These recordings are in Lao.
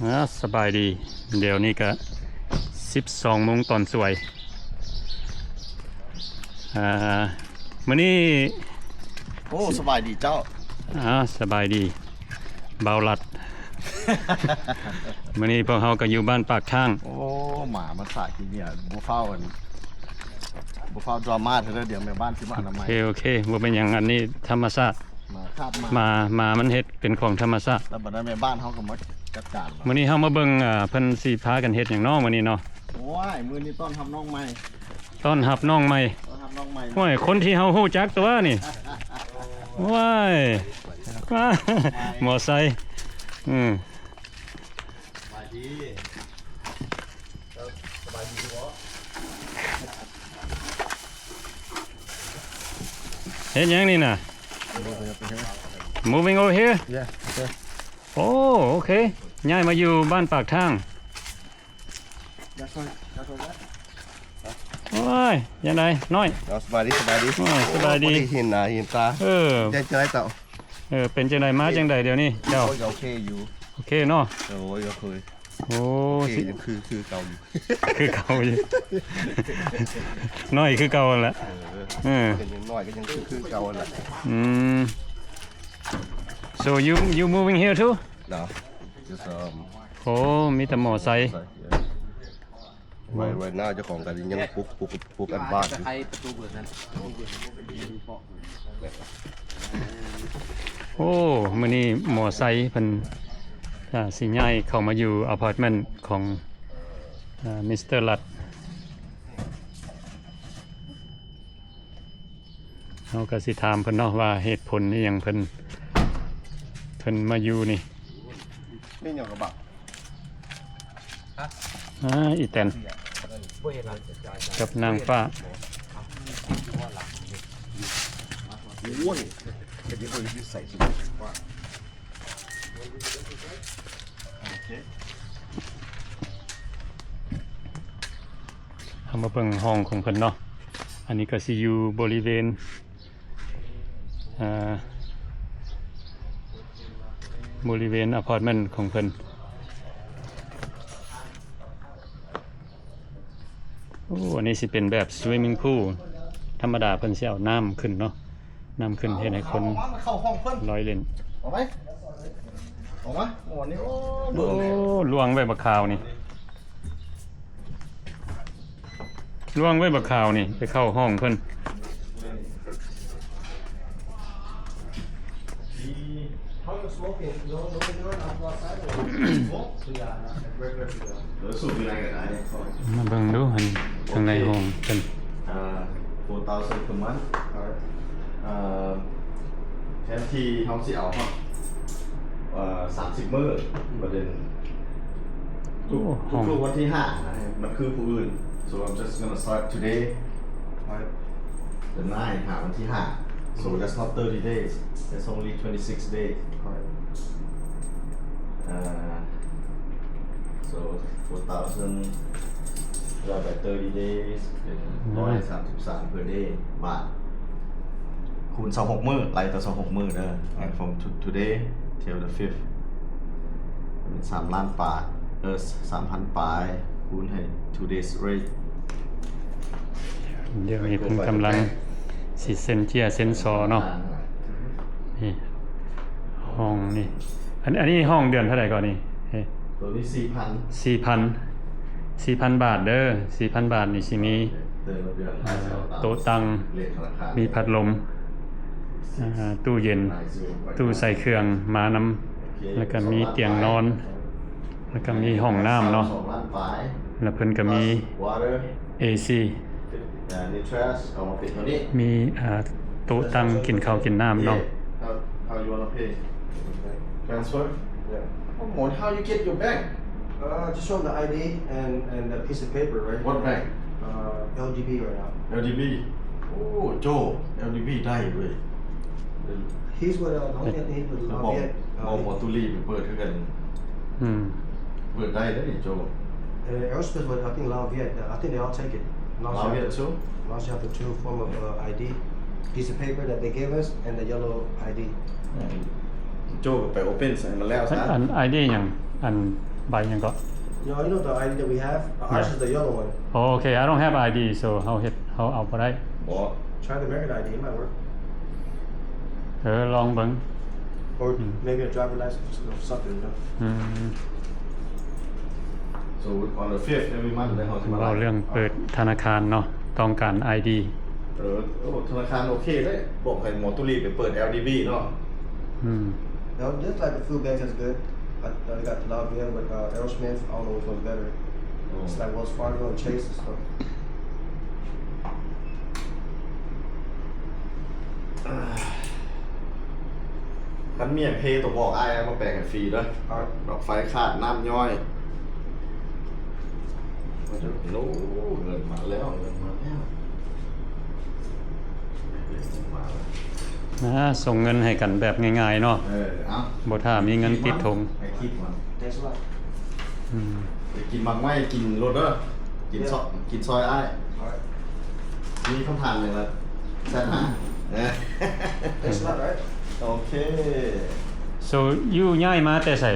ອາ ສະບາຍດີ. ດຽວນີ້ກະສິບສອງໂມງຕອນສວຍ. ອາ ມື້ນີ້ ໂອ້ ສະບາຍດີເຈົ້າ. ອາ ສະບາຍດີ ບ່າວລັດ. ມື້ນີ້ພວກເຮົາກະຢູ່ບ້ານປາກທາງ. ໂອ້ ໝາມາສາກິນເບຍ ບໍ່ຟ້າວ ບໍ່ຟ້າວດຣາມາເທື່ອ. ດຽວແມ່ບ້ານຊິມາອະນາໄມ. ໂອເຄ ໂອເຄ ບໍ່ເປັນຫຍັງ. ອັນນີ້ທຳມະຊາດ. ໝາຄາບໝາ ໝາ ໝາມັນເຮັດເປັນຂອງທຳມະຊາດ. ແລ້ວບັດນັ້ນແມ່ບ້ານເຮົາກະມາຈັດການ. ມື້ນີ້ເຮົາມາເບິ່ງ ເອີ ເພິ່ນຊິພາກັນເຮັດຫຍັງເນາະມື້ນີ້ເນາະ. ໂອ້ຍ ມື້ນີ້ຕ້ອນຮັບນ້ອງໃໝ່. ຕ້ອນຮັບນ້ອງໃໝ່. ຕ້ອນຮັບນ້ອງໃໝ່. ໂອ້ຍ ຄົນທີ່ເຮົາຮູ້ຈັກຕົວະນີ້. ໂອ້ຍ ມໍໄຊ. ອືມ ສະບາຍດີ. ສະບາຍດີບໍ່? ເຮັດຫຍັງນີ້ນະ? Moving over here? Yeah, okay. ໂອ້ ໂອເຄ ຍ້າຍມາຢູ່ບ້ານປາກທາງ. ໂອ້ຍ ຈັ່ງໃດນ້ອຍ? ເອົາ ສະບາຍດີ ສະບາຍດີ. ໂອ້ຍ ສະບາຍດີ. ບໍ່ໄດ້ເຫັນໜ້າເຫັນຕາ. ເອີ ເປັນຈັ່ງໃດເຈົ້າ? ເອີ ເປັນຈັ່ງໃດ ມາຈັ່ງໃດດຽວນີ້ເຈົ້າ? ໂອ້ຍ ໂອເຄຢູ່. ໂອເຄເນາະ. ໂອ້ຍ ໂອເຄ. ໂອ້ ໂອເຄ ຊິ ຍັງຄື ຄືເກົ່າຢູ່. ຄືເກົ່າຢູ່. ນ້ອຍຄືເກົ່າຫັ້ນແຫຼະ. ເອີ ເອີ ເປັນຫຍັງນ້ອຍກະຍັງຄື ຄືເກົ່າຫັ້ນແຫຼະ. ອືມ So you, you moving here too? No, just, um, ໂອ້ ມີແຕ່ມໍໄຊ. Right, right now ເຈົ້າຂອງກະຍັງປຸກ ປຸກ ປຸກອັນບ້ານຢູ່. ໂອ້ ມື້ນີ້ມໍໄຊເພິ່ນ ອາ ຊິຍ້າຍເຂົ້າມາຢູ່ອາພາດເມັນຂອງ ອາ ມິສເຕີລັດ. ເຮົາກະຊິຖາມເພິ່ນເນາະວ່າເຫດຜົນອີ່ຫຍັງເພິ່ນ ເພິ່ນມາຢູ່ນີ້. ແມ່ນຫຍັງກະບະ? ອາ ອີແຕນກັບນາງຟ້າ. ໂອ້ຍ ເຮົາມາເບິ່ງຫ້ອງຂອງເພິ່ນເນາະ. ອັນນີ້ກະຊິຢູ່ບໍລິເວນ ອາ ບໍລິເວນອາພາດເມັນຂອງເພິ່ນ. ໂອ້ ອັນນີ້ຊິເປັນແບບ swimming pool. ທຳມະດາເພິ່ນຊິເອົານ້ຳຂຶ້ນເນາະ, ນ້ຳຂຶ້ນເຮັດໃຫ້ຄົນ ເຂົ້າຫ້ອງເພິ່ນ ລອຍຫຼິ້ນ. ອອກໄປ ອອກມາ. ໂອ້ ນີ້ ໂອ້ ໂອ້ ລວງໄວ້ບັກຂ່າວນີ້. ລວງໄວ້ບັກຂ່າວນີ້ ໄປເຂົ້າຫ້ອງເພິ່ນ. ມາເບິ່ງດູຫັ້ນ ທາງໃນຫ້ອງເພິ່ນ. Uh, four thousand per month. Uh, ແທນທີ່ເຮົາຊິເອົາຮອດ ເອີ ສາມສິບມື້ ປະເດັນ ໂອ້ ທຸກ ທຸກວັນທີຫ້ານະ ມັນຄືຜູ້ອື່ນ. So I'm just gonna start today, right? ເດືອນໜ້າຫາວັນທີຫ້າ. So that's not thirty days, that's only twenty-six days, right? Uh, so four thousand divide by thirty days ເປັນ ໜຶ່ງຮ້ອຍສາມສິບສາມ per day ບາດ ຄູນຊາວຫົກມື້ ໄລ່ແຕ່ຊາວຫົກມື້ເດີ. And from to- today till the fifth ເປັນສາມລ້ານປາຍ ເອີ ສາມພັນປາຍ ຄູນໃຫ້ two days rate ດຽວນີ້ເພິ່ນກຳລັງຊິເຊັນເຈ້ຍເຊັນຊໍເນາະ. ນີ້ຫ້ອງນີ້ ອັນ ອັນນີ້ຫ້ອງເດືອນເທົ່າໃດກ່ອນນີ້? ໂຕນີ້ສີ່ພັນ ສີ່ພັນ ສີ່ພັນບາດເດີ. ສີ່ພັນບາດນີ້ຊິມີ ເອີ ໂຕະຕັ່ງ ມີພັດລົມ ອ່າ ຕູ້ເຢັນ ຕູ້ໃສ່ເຄື່ອງມານຳ ແລ້ວກະມີຕຽງນອນ ແລ້ວກະມີຫ້ອງນ້ຳເນາະ. ແລ້ວເພິ່ນກະມີ ເອຊີ ມີ ອ່າ ໂຕະຕັ່ງກິນເຂົ້າກິນນ້ຳເນາະ. How, how you wanna pay? Transfer? Yeah. Oh, Mon, how you get your bank? Uh, just show them the I D and, and the piece of paper, right? What bank? Uh, L D B right now. L D B? Oh, Joe, L D B ໄດ້ເວີຍ. He's with, uh, the only thing he's with ບອກ Lafayette, uh, ບອກ he- ໝໍຕູລີໄປເປີດຄືກັນ. ອືມ ເປີດໄດ້ເດ້ນີ້ Joe. Uh, aerospace with, I think, Lafayette. Uh, I think they all take it. Lafayette too? Lafayette have the two form of, uh, I D. Piece of paper that they gave us and the yellow I D. ໂຈກໍໄປ open ໃສ່ມັນແລ້ວຊະ. ອັນ ໄອດີຫຍັງ? ອັນ ໃບຫຍັງເກາະ? No, you know the I D that we have? Ours is the yellow one. ໂອເຄ I don't have I D, so ເຮົາເຮັດ ເຮົາເອົາບໍ່ໄດ້. ບໍ່ Try the American I D, it might work. ເອີ ລອງເບິ່ງ. Or maybe a driver license or something, you know? ອືມ So on the fifth every month ເຮົາຊິມາ ເວົ້າເລື່ອງເປີດທະນາຄານເນາະ ຕ້ອງການ I D. ເອີ ໂອ້ ທະນາຄານໂອເຄເດ້ ບອກໃຫ້ໝໍຕຸລີໄປເປີດ L D B ເນາະ. ອືມ No, there's like a few banks that's good. I, I got Lavia with uh, Aerosmith. I don't know which one's better. It's like Wells Fargo and Chase and stuff. ຄັນມີຫຍັງເພຕ້ອງບອກອ້າຍ ເອົາມາແປງໃຫ້ຟຣີເດີ. ດອກໄຟຂາດ ນ້ຳຍ້ອຍ. ໂອ້ ເງິນມາແລ້ວ ເງິນມາແລ້ວ ເງິນມາແລ້ວ. ອາ ສົ່ງເງິນໃຫ້ກັນແບບງ່າຍໆເນາະ. ເອີ ເອົາ ບໍ່ຖ້າມີເງິນຕິດຖົງ. ໃຫ້ທິບມັນ ອືມ ໄປກິນໝາກໄມ້ ກິນໂລດເດີ. ກິນ yeah. ຊ- ກິນຊອຍອ້າຍ. ມີຄຳຖາມຫຍັງລະ ແຊດຫາ. Thanks a lot, right? ໂອເຄ So you ຍ້າຍມາແຕ່ໃສ?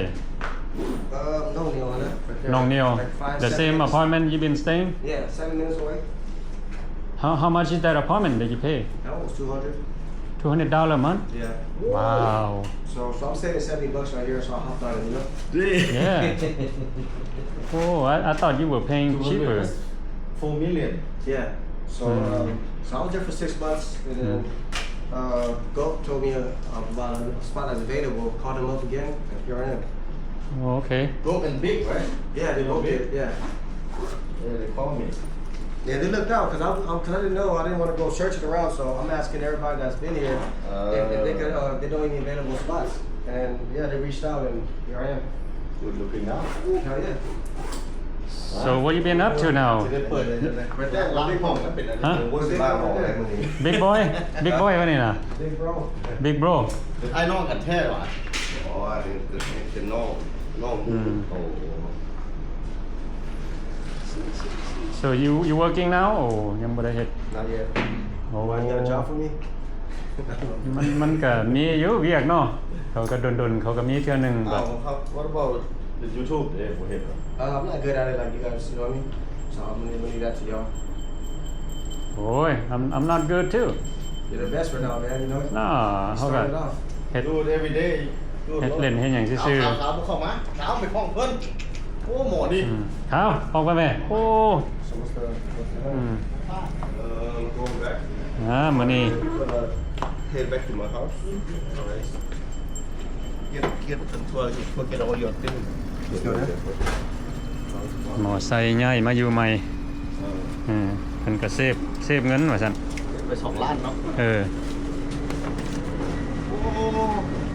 ເອີ ໜອງນຽວນະ. ໜອງນຽວ. The same apartment you been staying? Yeah, seven minutes away. How how much is that apartment that you pay? That one was two hundred. Two hundred dollar a month? Yeah. Wow. So so I'm saving seventy bucks right here, so I hopped on it, you know? Yeah. Oh, I I thought you were paying cheaper. Four million. Yeah. So um, so I was there for six months, and then uh, Gulf told me uh, about a spot that's available. Called him up again, and here I am. Oh, okay. Gulf and Big, right? Yeah, they both did. Yeah. Yeah, they called me. Yeah, they looked out because I, I, cause I didn't know. I didn't want to go searching around, so I'm asking everybody that's been here if, if they could. Uh, they don't any available spots, and yeah, they reached out, and here I am. Good looking out. Hell yeah. So what you been up to now? ຊິໄດ້ເປີດ ເປີດແຕ່ລ້າງຫ້ອງ ເປັນອັນນີ້ Big boy? Big boy ວະນີ້ນະ? Big bro. Big bro. ເປັນອ້າຍນ້ອງກັນແທ້ຫວາ? ອໍ ອັນນີ້ເປັນນ້ອງ ນ້ອງ. ອືມ ໂອ້. So you you working now? ໂອ້ ຍັງບໍ່ໄດ້ເຮັດ. Not yet. ໂອ້ Why you got a job for me? ມັນ ມັນກະມີຢູ່ວຽກເນາະ ເຂົາກະດົນໆ ເຂົາກະມີເທື່ອໜຶ່ງ. ອ້າວ What about the YouTube ເດ້ ບໍ່ເຮັດຫວາ? Uh, I'm not good at it like you guys, you know what I mean? So I'm gonna leave that to y'all. ໂອ້ຍ I'm I'm not good too. You're the best for now, man, you know? ນະ ເຮົາກະເຮັດ Do it every day. ເຮັດເລ່ນເຮັດຫຍັງຊື່ໆ. ຂາວໆ ຂາວໆ ບໍ່ເຂົ້າມາ ຂາວໄປຫ້ອງເພິ່ນ. ໂອ້ ໝໍນີ້ ອືມ ຂາວ ອອກໄປແມ່. ໂອ້ So what's the, what's the ອືມ Uh, going back. ອ່າ ມື້ນີ້ Gonna head back to my house. Alright. Get, get some toilet, go get all your things. ໝໍໄຊຍ້າຍມາຢູ່ໃໝ່. ເອີ ເອີ ເພິ່ນກະເຊບ ເຊບເງິນວ່າຊັ້ນ. ໄປສອງລ້ານເນາະ. ເອີ ໂອ້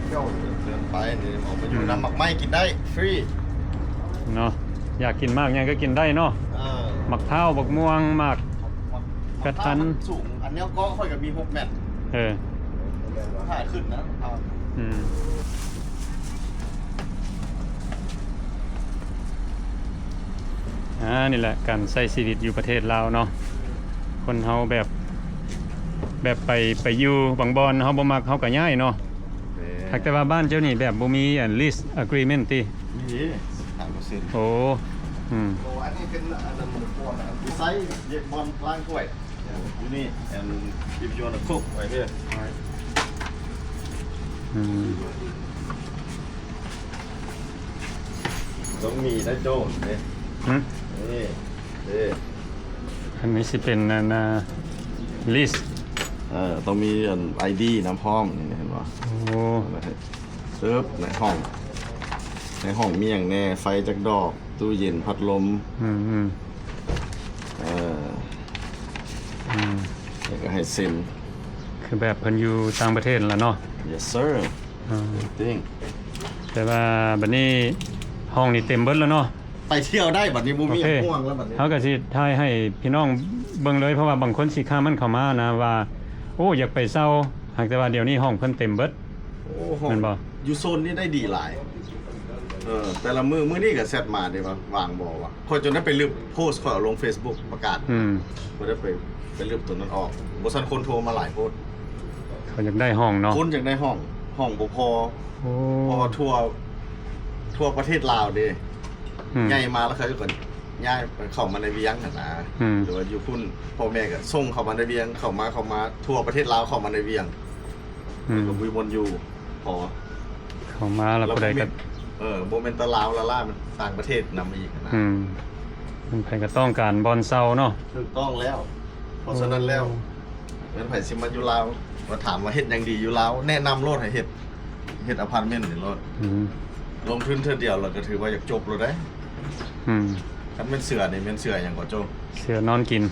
ເຈົ້າເດີນໄປນີ້ ອອກໄປຢູ່ນຳໝາກໄມ້ກິນໄດ້ຟຣີເນາະ. ຢາກກິນໝາກຫຍັງກະກິນໄດ້ເນາະ. ເອີ ໝາກພ້າວ ໝາກມ່ວງ ໝາກ ໝາກ ກະທັນ ມັນສູງ ອັນແນວເກາະຂ້ອຍກະມີຫົກແມັດ. ເອີ ຖ້າຂຶ້ນນະ ອືມ. ອ່າ ນີ້ແຫຼະການໃຊ້ຊີວິດຢູ່ປະເທດລາວເນາະ ຄົນເຮົາແບບ ແບບໄປ ໄປຢູ່ບາງບ່ອນເຮົາບໍ່ມັກເຮົາກະຍ້າຍເນາະ. ແຕ່ວ່າບ້ານເຈົ້ານີ້ແບບບໍ່ມີອັນ lease agreement ຕິ? ມີເດ້ ຫ້າເປີເຊັນ. ໂອ້ ອືມ ໂອ້ ອັນນີ້ເປັນອັນນັ້ນ ອັນທີ່ໃຊ້ເຮັດບ່ອນລ້າງຖ້ວຍ. ຢູ່ນີ້ and if you wanna cook right here. ອືມ ຕ້ອງມີໄດ້ໂດນເດ້. ຫຶ? ນີ້ເດ້ ອັນນີ້ຊິເປັນອັນ ອ່າ lease. ເອີ ຕ້ອງມີອັນ ID ນຳພ້ອມ ນີ້ເຫັນບໍ່? ໂອ້ ເອີ ໃນຫ້ອງ ໃນຫ້ອງມີຫຍັງແດ່? ໄຟຈັກດອກ? ຕູ້ເຢັນ ພັດລົມ. ອືມ ເອີ ອືມ ແລ້ວກະໃຫ້ເຊັນ ຄືແບບເພິ່ນຢູ່ຕ່າງປະເທດລະເນາະ. Yes sir. ອືມ I think. ແຕ່ວ່າບັດນີ້ຫ້ອງນີ້ເຕັມເບິດລະເນາະ. ໄປທ່ຽວໄດ້ບັດນີ້ ບໍ່ມີຫຍັງຫ່ວງລະບັດນີ້. ເຮົາກະຊິຖ່າຍໃຫ້ພີ່ນ້ອງເບິ່ງເລີຍ ເພາະວ່າບາງຄົນຊິຄອມເມັນເຂົ້າມານະວ່າ ໂອ້ ຢາກໄປເຊົ່າ ຫາກແຕ່ວ່າດຽວນີ້ຫ້ອງເພິ່ນເຕັມເບິດ. ໂອ້ ຫ້ອງ ແມ່ນບໍ່? ຢູ່ໂຊນນີ້ໄດ້ດີຫຼາຍ. ເອີ ແຕ່ລະມື້ ມື້ນີ້ກະແຊັດມາເດ້ວ່າ ວ່າງບໍ່ວະ. ຂ້ອຍຈົນໄດ້ໄປລຶບໂພສ ຂ້ອຍເອົາລົງເຟສບຸກປະກາດ. ອືມ ຂ້ອຍໄດ້ໄປ ໄປລຶບໂຕນັ້ນອອກ. ບໍ່ຊັ້ນຄົນໂທມາຫຼາຍໂພດ. ເຂົາຢາກໄດ້ຫ້ອງເນາະ. ຄົນຢາກໄດ້ຫ້ອງ ຫ້ອງບໍ່ພໍ. ໂອ້ ເພາະວ່າທົ່ວ ທົ່ວປະເທດລາວເດ້. ອືມ ໃຫຍ່ມາແລ້ວເຂົາກໍຍ້າຍເຂົ້າມາໃນວຽງຫັ້ນນະ ອືມ ຫຼືວ່າຢູ່ພຸ້ນ ພໍ່ແມ່ກໍສົ່ງເຂົ້າມາໃນວຽງ ເຂົ້າມາ ເຂົ້າມາທົ່ວປະເທດລາວ ເຂົ້າມາໃນວຽງ ອືມ ກໍບໍ່ມີບ່ອນຢູ່ພໍ ເຂົ້າມາແລ້ວຜູ້ໃດກໍ ເອີ ບໍ່ແມ່ນແຕ່ລາວລະລາ ມັນຕ່າງປະເທດນຳອີກນະ ອືມ ໃຜກໍຕ້ອງການບ່ອນເຊົາເນາະ ຖືກຕ້ອງແລ້ວ ເພາະສະນັ້ນແລ້ວ ໂອ້ ແມ່ນໃຜຊິມາຢູ່ລາວ ວ່າຖາມວ່າເຮັດຫຍັງດີຢູ່ລາວ ແນະນຳໂລດໃຫ້ເຮັດ ເຮັດອາພາດເມັນນີ້ໂລດ ອືມ ລົງທຶນເທື່ອດຽວແລ້ວກໍຖືວ່າຢາກຈົບໂລດເດ້ ອືມ ຄັນແມ່ນເສືອນີ້ແມ່ນເສືອຫຍັງກໍໂຈ້ ເສືອນອນກິນ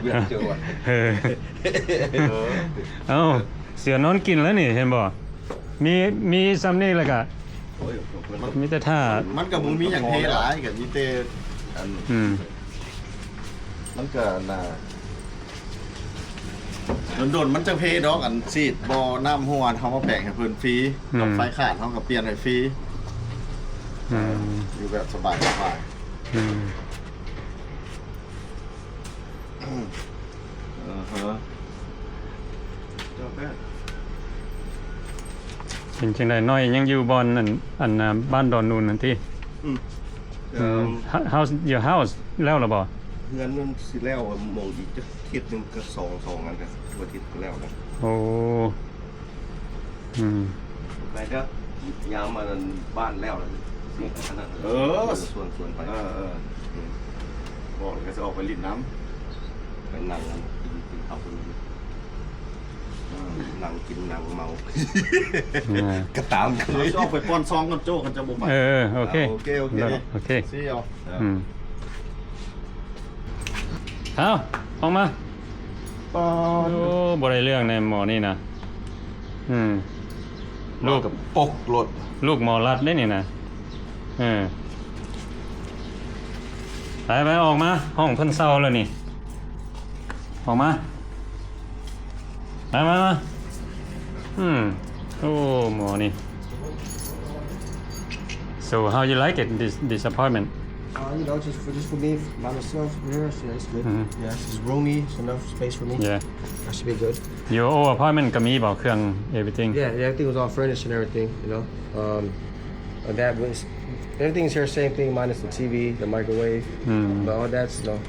ເອີ ເອີ ເອົ້າ ເສືອນອນກິນແລ້ວນີ້ ເຫັນບໍ່ ມີ ມີຊ່ຳນີ້ແລ້ວກະ ໂອ້ຍ ມັນ ມີແຕ່ຖ້າ ມັນກໍບໍ່ມີຫຍັງເທຫຼາຍ ກໍມີແຕ່ອັນ ອືມ ມັນກໍອັນນ່າ ດົນໆ ມັນຈະເພດອກ ອັນ ສີດບໍ່ນ້ຳຮົ່ວ ເຮົາມາແປງໃຫ້ເພິ່ນຟຣີ ອືມ ກັບໄຟຂາດ ເຮົາກໍປ່ຽນໃຫ້ຟຣີ ອືມ ຢູ່ແບບສະບາຍໆ ອືມ ອືມ ອືຮຶ ເປັນຈັ່ງໃດ ນ້ອຍຍັງຢູ່ບ່ອນ ອັນ ອັນ ບ້ານດອນນູນຫັ້ນຕິ? ອືມ ອືມ How's your house ແລ້ວລະບໍ່? ເຮືອນມັນຊິແລ້ວ ມອງອີກຈັກທິດໜຶ່ງກໍສອງ ສອງອັນກໍອາທິດກໍແລ້ວນະ ໂອ້ ອືມ ໄປເດີ ຍາມອັນນັ້ນບ້ານແລ້ວລະ ຊິໄປທາງນັ້ນ ເອີ ຊວນ ຊວນໄປ ເອີ ເອີ ອືມ ບອກແລ້ວກໍຊິອອກໄປຫຼິ້ນນຳ ໄປນັ່ງກັນ ກິນ ກິນເຂົ້າກັນ ອືມ ນັ່ງກິນນັ່ງເມົາ ອ່າ ກໍຕາມເຄີຍ ເຮົາຊິອອກໄປປ່ອນຊອງກັນໂຈ້ ຄັນຈະບໍ່ໄປ ເອີ ໂອເຄ ອ່າ ໂອເຄ ໂອເຄ ໂອເຄ ຊີຢູ ອືມ ເອົາ ອອກມາ ໂອ້ ບໍ່ໄດ້ເລື່ອງແນ່ໝໍນີ້ນະ ອືມ ລູກ ມາກັບປົກໂລດ ລູກໝໍລັດເດ້ນີ້ນະ ເອີ ໄປໆ ອອກມາ ຫ້ອງເພິ່ນເຊົ່າແລ້ວນີ້ ອອກມາ ມາ ມາ ມາ ອືມ ໂອ້ ໝໍນີ້ So how you like it, this, this apartment? Uh, you know, just for, just for me, by myself here, so yeah, it's good. Mm-hmm. Yeah, it's just roomy, it's enough space for me. Yeah. That should be good. Your old apartment ກໍມີບໍ່ ເຄື່ອງ everything? Yeah, yeah, everything was all furnished and everything, you know. Um, and that was, everything's here, same thing, minus the T V, the microwave, mm, but all that's, you know,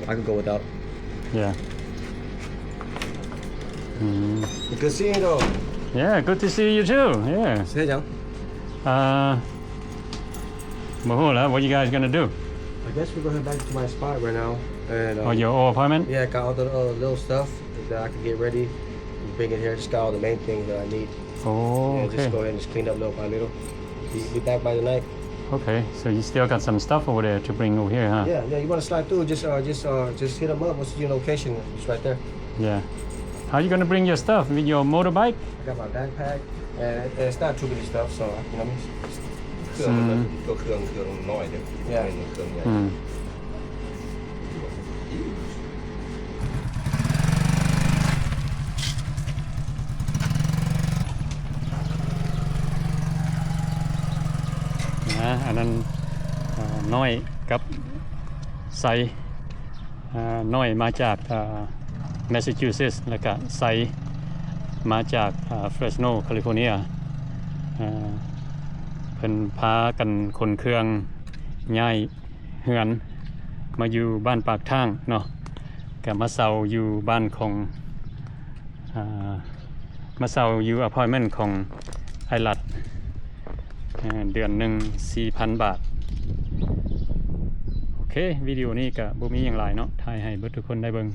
I could go without. Yeah. Mm. Good seeing you, though. Yeah, good to see you too. Yeah. ເຮັດຫຍັງ? Uh, ບໍ່ຮູ້ແລ້ວ what you guys gonna do? I guess we're gonna head back to my spot right now. And, um, oh, your old apartment? Yeah, got all the, uh, little stuff that I can get ready. Bring it here. Just got all the main things that I need. Oh, okay. Yeah, just go ahead and just clean up little by little. Be, be back by the night. Okay, so you still got some stuff over there to bring over here, huh? Yeah, yeah, you wanna slide through, just, uh, just, uh, just hit 'em up. What's your location? It's right there. Yeah. How you gonna bring your stuff? With your motorbike? I got my backpack, and it, it's not too many stuff, so, you know what I mean? ເຄື່ອງມັນ ອືມ ກໍເຄື່ອງ ເຄື່ອງນ້ອຍເດ້ yeah, ບໍ່ແມ່ນເຄື່ອງໃຫຍ່ ອືມ ນະ ອັນນັ້ນ ເອີ ນ້ອຍກັບໄຊ ອ່າ ນ້ອຍມາຈາກ ອ່າ Massachusetts ແລ້ວກະໄຊມາຈາກ ອ່າ Fresno California ອ່າ ເພິ່ນພາກັນຂົນເຄື່ອງຍ້າຍເຮືອນມາຢູ່ບ້ານປາກທາງເນາະ ກະມາເຊົ່າຢູ່ບ້ານຂອງ ອ່າ ມາເຊົ່າຢູ່ apartment ຂອງອ້າຍລັດ ເດືອນໜຶ່ງສີ່ພັນບາດ. ໂອເຄ ວິດີໂອນີ້ກະບໍ່ມີຫຍັງຫຼາຍເນາະ ຖ່າຍໃຫ້ເບິດທຸກຄົນໄດ້ເບິ່ງ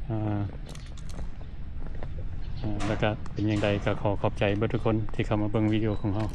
ອ່າ ແລ້ວກະເປັນຈັ່ງໃດກະຂໍຂອບໃຈເບິດທຸກຄົນທີ່ເຂົ້າມາເບິ່ງວິດີໂອຂອງເຮົາ.